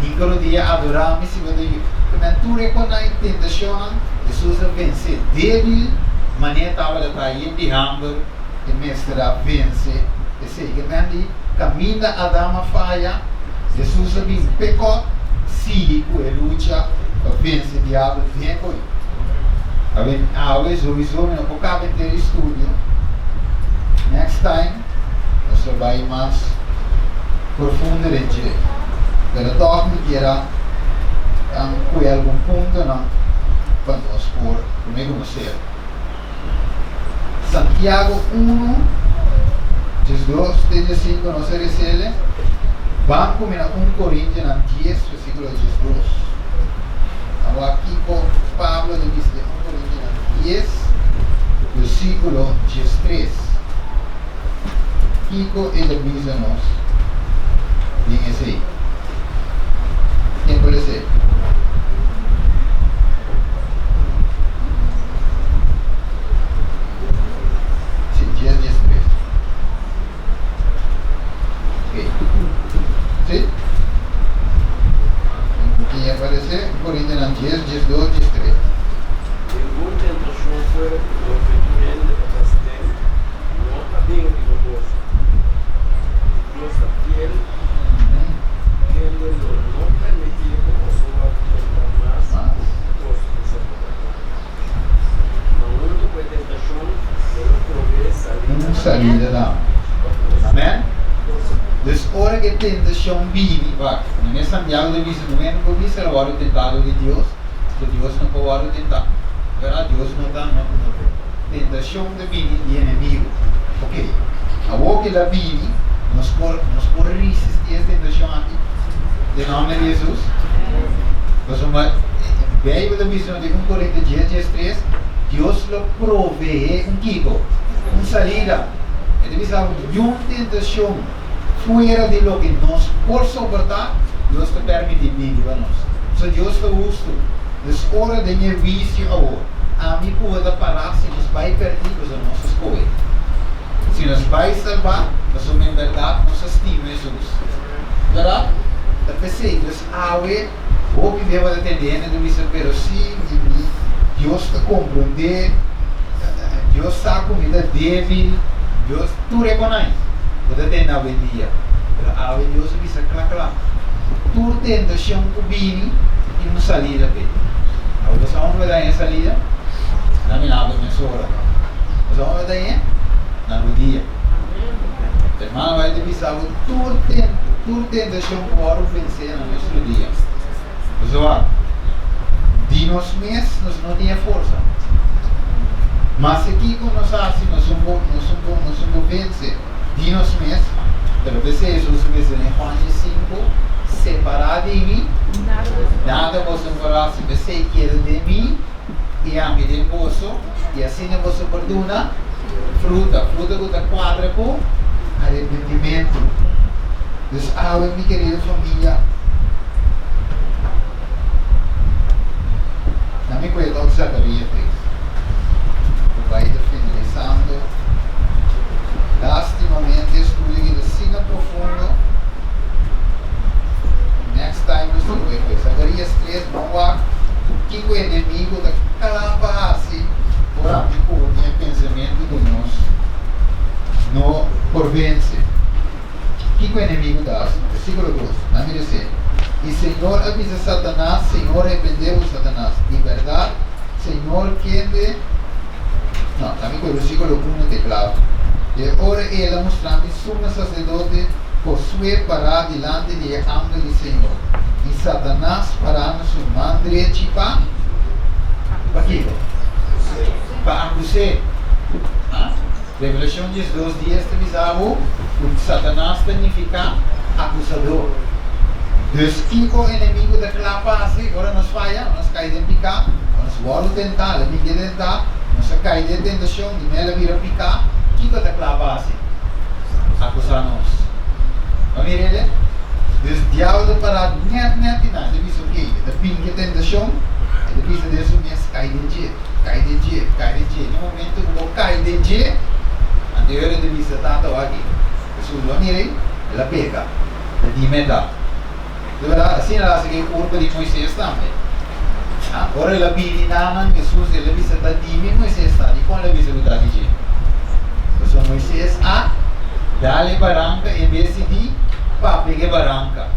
hinka rodia, adorá mi si bo ta yu. Te tur e konan i tentashonnan, Hesus a vense. Débil manera tabata ta yen di hamber, e mester a vense esei. Ke men di kaminda Adam a faya, Hesus a bin pekòt sigui ku e lucha pa vense diabel den koe. Awe, awe souiso mi no por kaba henter e studio. Next time nos lo bai mas profundo den dje. Pero tòg mi kier a kohe algun puntonan pa nos por promé ku nos sera. Santiago 1, 12 te 15 nos a resele. Ban kumina 1 Korintionan 10 versíkulo 12. Awor kiko Pablo ta bisa den 1 Korintionan 10 versíkulo 13? Kiko e ta bisa nos den esei? Ken por esei? Sí, 10, 13. Ok. Sí? Ken ya parece? Corintianan 10, 12, 13. Ningun tentashon fuera ku loke tur hende ta hasi den no a bin riba boso. Dios ta fiel, kende lo no permití ku boso wòrdu tentá mas ku boso ta soportá. Ma huntu ku e tentashon, e lo proveé salida. Un salida tambe. Amèn? Dus ora ku e tentashon bini, wak, manera Santiago ta bisa, no hende por bisa el a wòrdu tentá dor di Dios, ku Dios no por wòrdu tentá. Bèrdat? Dios no ta, no, tentashon ta bini di enemigu. Oke, awor ku el a bini, nos por, nos por risistí es tentashon aki den nòmber di Hesus? Pasobra Beibel ta bisa nos den 1 Korinto dies, 13, Dios lo proveé un kiko? Un salida. E ta bisa niun tentashon fuera di loke nos por soportá, Dios ta permití bini riba nos. Pasobra Dios ta hustu. Dus ora den e huisio awor, ami ku bo ta pará si nos bai pèrdí, pasobra nos a skohe. Si nos bai salbá, pasobra en bèrdat nos a stima Hesus. Bèrdat? Ta p'esei, dus awe hopi bia bo ta tende hende ta bisa, Pero si mi mi Dios ta komprondé, Dios sa ku mi ta débil, Dios, tur e konai bo ta tende awendia. Pero awe Dios a bisa kla kla, tur tentashon ku bini tin un salida p'e. Awe bo sa unda bo ta haña e salida? Na mi laba mesora. Bo sa unda bo ta hañ'e? Na rudia. Hermano bai ta bisa bo tur tur tentashon ku wòrdu vensé na nos rudia. Pasobra di nos mes nos no tin e forsa. Maske kiko nos hasi nos no por nos no por nos no por vense di nos mes, pero p'esei Hesus a bisa den Juan diesinku, Separá di mi, nada boso no por hasi. P'esei keda den mi i ami den boso, i asina boso por duna fruta, fruta ku ta kuadra ku arepentimentu. Dus awe, mi kerido famia, na mi kuenta un Zacarías 3, ku bai ta finalisando. Lastimamente e studio aki ta asina profundo, next time nos ta bai ku e Zacarías 3, ban wak kiko e enemigo ta kla pa hasi ora mi ku bo tin e pensamentu ku nos no por vense. Kiko e enemigo ta hasi? Versíkulo dos, nan mira esei, I Señor a bisa Satanas, Señor reprendé bo, Satanas, di bèrdat Señor kende. No, ta mi ku e versíkulo unu ta e klave. E ora ei el a mustra mi sumo saserdote Josué pará dilanti di e angel di Señor, i Satanas pará na su man drechi pa, pa kiko? Pa akus'é. Ha? Revelashon 12 dies ta bisa bo ku Satanas ta nifiká akusadó. Dus kiko enemigu ta kla pa hasi ora nos faya, ora nos kai den piká, ora nos wòrdu tentá, el a bini tentá, nos a kai den tentashon di mel a bira piká, kiko ta kla pa hasi? Akusá nos. Bo a mira el? Dus diabel ta pará nèt nèt i nan, e ta bisa okey, e ta bini ku e tentashon, e ta bisa den su mes, kai den dje. Kai den dje, kai den dje. Na momento ku bo kai den dje, anto e ora ta bisa, Tata, wak aki, Hesus lo a mira ei, el a peka, el a dime ta. Di bèrdat, asina el a hasi ku e kurpa di Moises tambe. Ora el a bini na nan, Hesus, el a bisa, Ta di mi Moises ta. Dikon el a bisa ku ta di dje? Pasobra Moises a dal e baranka en bes di di papia ku e baranka.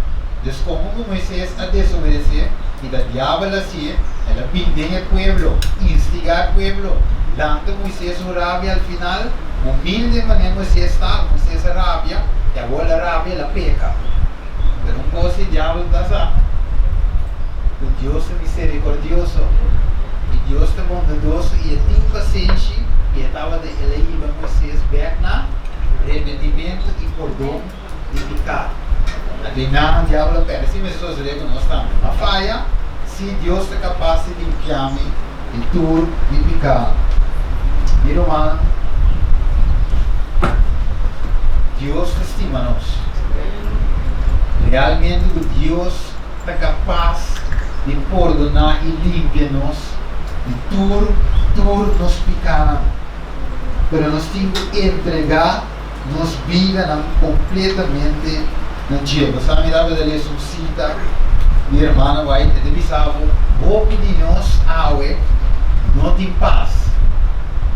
Dus komo ku Moises a desobedesé i ta diabel a hasié, El a bin den e pueblo, instigá e pueblo, lanta Moisés un rabia. Al final, humilde manera Moisés ta, Moisés a rabia, i awor el a rabia, el a peka. Pero un kos e diabel ta sa, ku Dios ta miserikordioso, i Dios ta bondadoso, i e tin pasenshi, i e tabata el a hiba Moisés bèk na repentimentu i pordon di piká. Anto i nan diabel a pèrdè. Asina mester sosodé ku nos tambe. Ma faya si Dios ta kapas di limpiá mi di tur mi piká. Mi ruman, Dios ta stima nos. Realmente ku Dios ta kapas di pordoná i limpia nos di tur tur nos pikánan. Pero nos tin ku entregá nos bidanan kompletamente na dje. Bo sa mi tabata lesa un sita di hermana White, e ta bisa bo, Hopi di nos awe no tin pas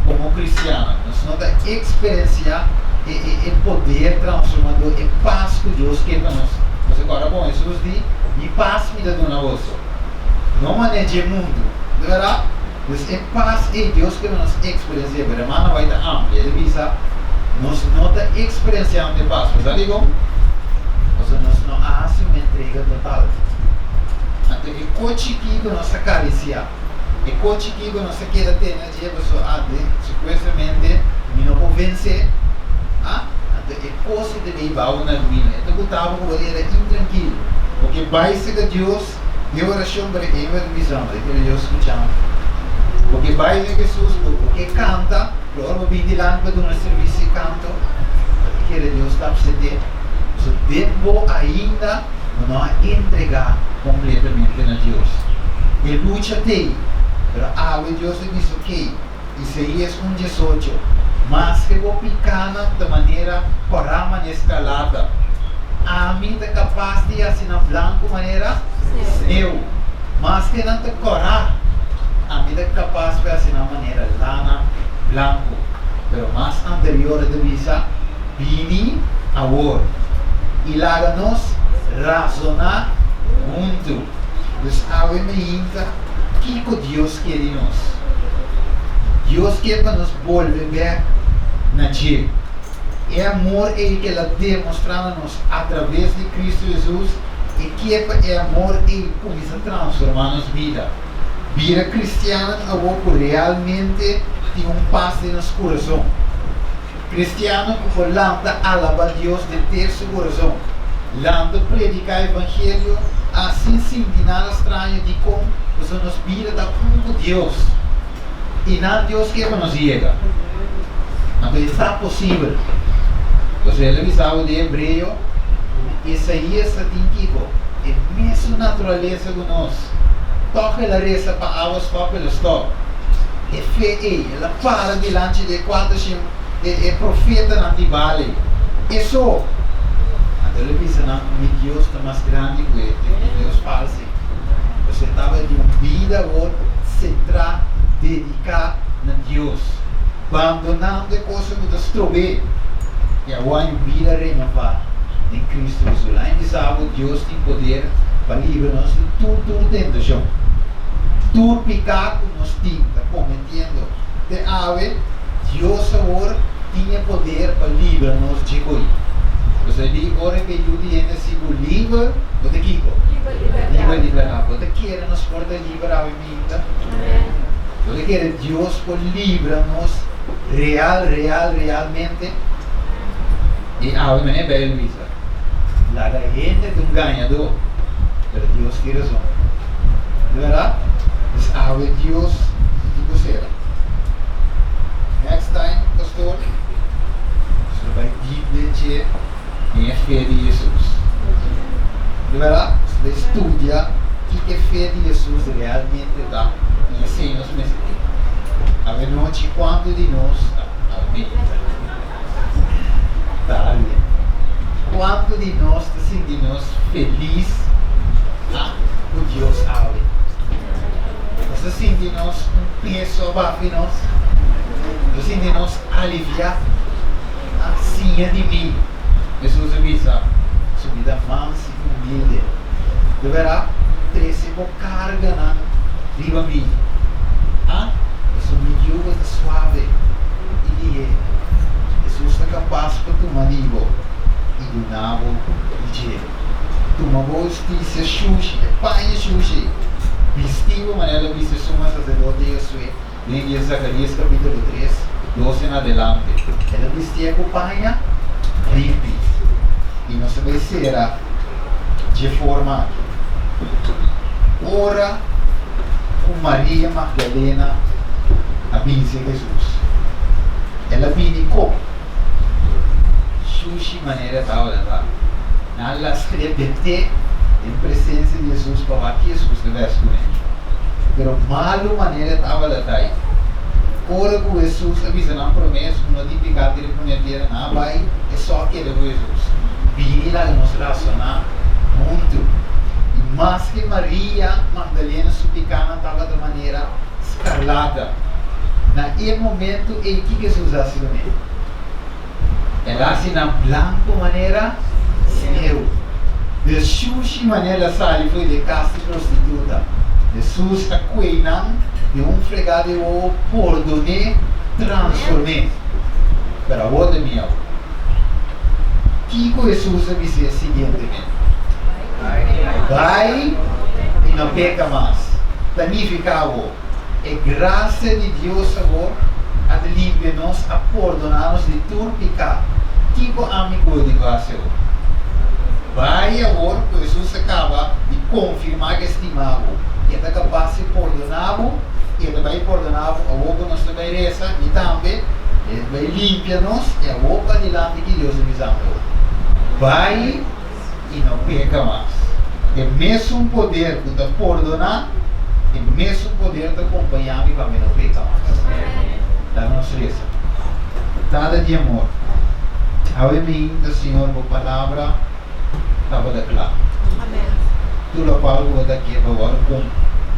komo kristiannan. Nos no ta eksperensiá e e e poder transformador, e pas ku Dios ke pa nos. Nos a kòrda bon, Hesus di, Mi pas mi ta duna boso, no manera dje mundu. Di bèrdat? Pues e pas ei Dios ke nos eksperensiá, pero hermana White ta amplia, el bisa, Nos no ta eksperensiando e pas. Bo sa dikon? Pasobra nos no a hasi un entrega total. Anto e ko chikí ku nos ta karisiá, e ko chikí ku nos ta keda tene dje pasobra ah, de, supuestamente mi no por vensé, ah, anto e kos ei ta bei bou na ruina. E ta gustaba ku bo ta keda intrankil, bo ke bai serka Dios. Mi orashon pa e hember di mison, e kere Dios skucha mi. Bo ke bai den Hesus, bo bo ke kanta, pero ora bo bin dilanti pa duna servisio di kanto, bo ta kere Dios ta apsete. Pasobra den bo ainda bo no a entregá kompletamente na Dios. E lucha t'ei, pero awe Dios ta bisa, Okey, Isaías un diesocho, Maske bo pikánan ta manera kòrá manera skarlata, ami ta kapas di hasi nan blanku manera sneu. Maske nan ta kòrá, ami ta kapas pa hasi nan manera lana blanku. Pero mas anterior e ta bisa, Bini awor, i laga nos razoná huntu. Dus awe meinta, kiko Dios ke di nos? Dios ke pa nos bolbe bek na dje. E amor ei ku el a demostrá na nos atraves di Kristu Hesus E ke pa e amor ei kuminsá transformá nos bida. Bira kristiannan awor ku realmente tin un pas den nos kurason. Kristiannan ku por lanta alabá Dios den ter su kurason. Lanta prediká evangelio a sin sinti nada straño dikon pasobra nos bida ta un ku Dios i nan Dios ke pa nos yega. Anto e ta posibel. Pasobra el a bisa bo den Hebreo ku Isaías ta tin kiko? E mesun naturalesa ku nos. Tòg el a resa pa awa stòp, el a stòp. E fe ei, el a para dilanti di e kuatershen e profetanan di Baal ei. E so! Anto el a bisa nan, Mi Dios ta mas grandi ku e dios fals ei. Pasobra e tabata di un bida awor sentrá, dediká na Dios, bandonando e kosnan ku ta strob'é i awor haña un bida renová den Kristu Hesus. Laña bisa bo, Dios tin poder pa libra nos di tur tur tentashon. Tur piká ku nos tin ta kometiendo te awe, Dios awor tin e poder pa libra nos dje koi. Pasobra di ora ku e Yu di hende hasi bo liber, bo ta kiko? Liber di bèrdat. Bo ta kere nos por ta liber awe minta? Bo ta kere Dios por libra nos real, real, realmente? I awe manera Beibel bisa. Laga hende ta un gañadó, pero Dios tin razon. Di bèrdat? Pues awe Dios tin ku sera. Next time, pastor, nos lo bai diep den dje den e fe di Hesus. Di bèrdat? Nos bai studia kiko e fe di Hesus realmente ta i esei nos mester tin. Awe nochi kuantu di nos ta awe? Dale. Cuanto di nos ta sinti nos feliz cu Dios awe? Nos ta sinti nos un peso abajo di nos? Nos ta sinti nos alivia? Siña di mi, Jesus a bisa, su bida mans i humilde. De berdad, trece bo carganan riba mi. Pasobra mi yugo ta suave i lihé. Hesus ta kapas pa tuma di bo i duna bo di dje. Tuma bo hustisia shushi, e paña shushi, bisti bo manera lo bisti suma saserdote Josué den dia Zakarías kapítulo tres, dos en adelante. El a bistié ku paña limpi. I nos ta bai sera dje forma aki. Ora ku Maria Magdalena a binse Hesus, el a bini kon shushi manera e tabata ta. Nan a lastr'é bent'é den presensia di Hesus pa wak ki Hesus ta bes kuné. Pero malu manera e tabata ta ei. Ora ku Hesus a bisa nan promé, Esun no tin piká tira promé piedra, nan a bai, e so a keda ku Hesus. Bini laga nos rasoná huntu. I maske Maria Magdalena su pikánan tabata manera skarlata, na e momentu ei kiko Hesus a hasi kuné? El a hasi nan blanku manera sneu. De shushi manera el a sali fo'i di e kas di prostituta. Hesus a kuei nan den un fregá di wowo, pordon'é, transform'é. Pero awor ta mi awor. Kiko Hesus a bis'é siguientemente? Bai i no peka mas. Ta nifiká awor, e grasia di Dios awor a ta limpia nos, a pordoná nos di tur piká. Kiko ami ku bo tin ku hasi awor? Bai awor ku Hesus a kaba di konfirmá ku e stima bo i e ta kapas di pordoná bo i e ta bai pordoná bo awor ku nos ta bai resa, mi tambe. E bai limpia nos i awor padilanti ki Dios a bisa mi awor, Bai i no peka mas. E mesun poder ku ta pordoná, e mesun poder ta kompañá mi pa mi no peka mas. Laga nos resa. Tata di amor, awe mi hinta Señor bo palabra tabata kla. Tur lokual ku bo ta ke pa wòrdu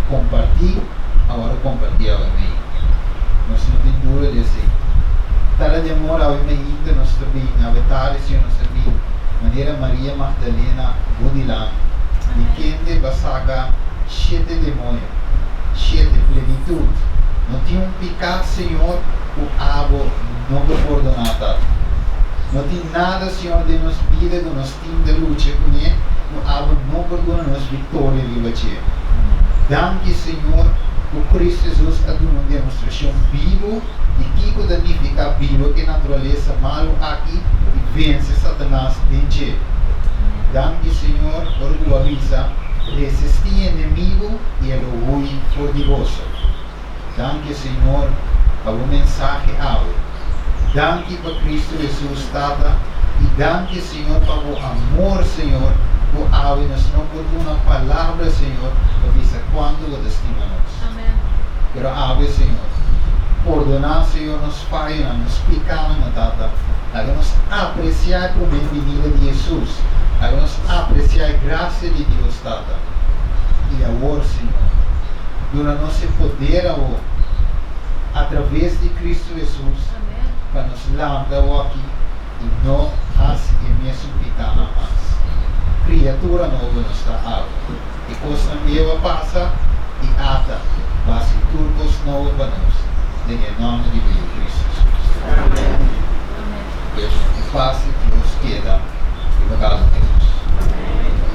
kompartí, a wòrdu kompartí awe mei. Nos no tin duda di esei. Tata di amor, awe meinta nos ta bin, awe tardi, Señor, nos ta bin manera Maria Magdalena bo dilanti, di kende bo a saka shete demoño, shete, plenitut. No tin un piká, Señor, ku abo no por pordoná, Tata. No tin nada, Señor, den nos bida ku nos tin ta lucha kuné. ku abo no por duna nos viktoria riba dje. Danki, Señor, ku Kristu Hesus a duna un demostrashon bibu di kiko ta nifiká biba ku e naturalesa malu aki i vense Satanas den dje. Danki, Señor, ora ku bo a bisa, Resistí e enemigu i e lo hui for di boso. Danki, Señor, pa bo mensahe awe. Danki pa Cristo Jesus, Tata, i danki, Señor, pa bo amor, Señor, ku awe nos no por duna palabra, Señor, pa bisa kuantu bo ta stima nos. Pero awe, Señor, pordoná, Señor, nos fayonan, nos pikanan, Tata. Laga nos apresiá e promé binida di Jesus. Laga nos apresiá e grasia di Dios, Tata. I awor, Señor, duna nos e poder awor, atraves di Cristo Jesus, pa nos lanta awor aki i no hasi e mesun pikánan mas. Kriatura nobo nos ta awe. E kosnan bieu a pasa i ata basi tur kos nobo pa nos, den e nòmber di bo Yu Cristo Jesus. Amen. Pues, e pas di Dios keda.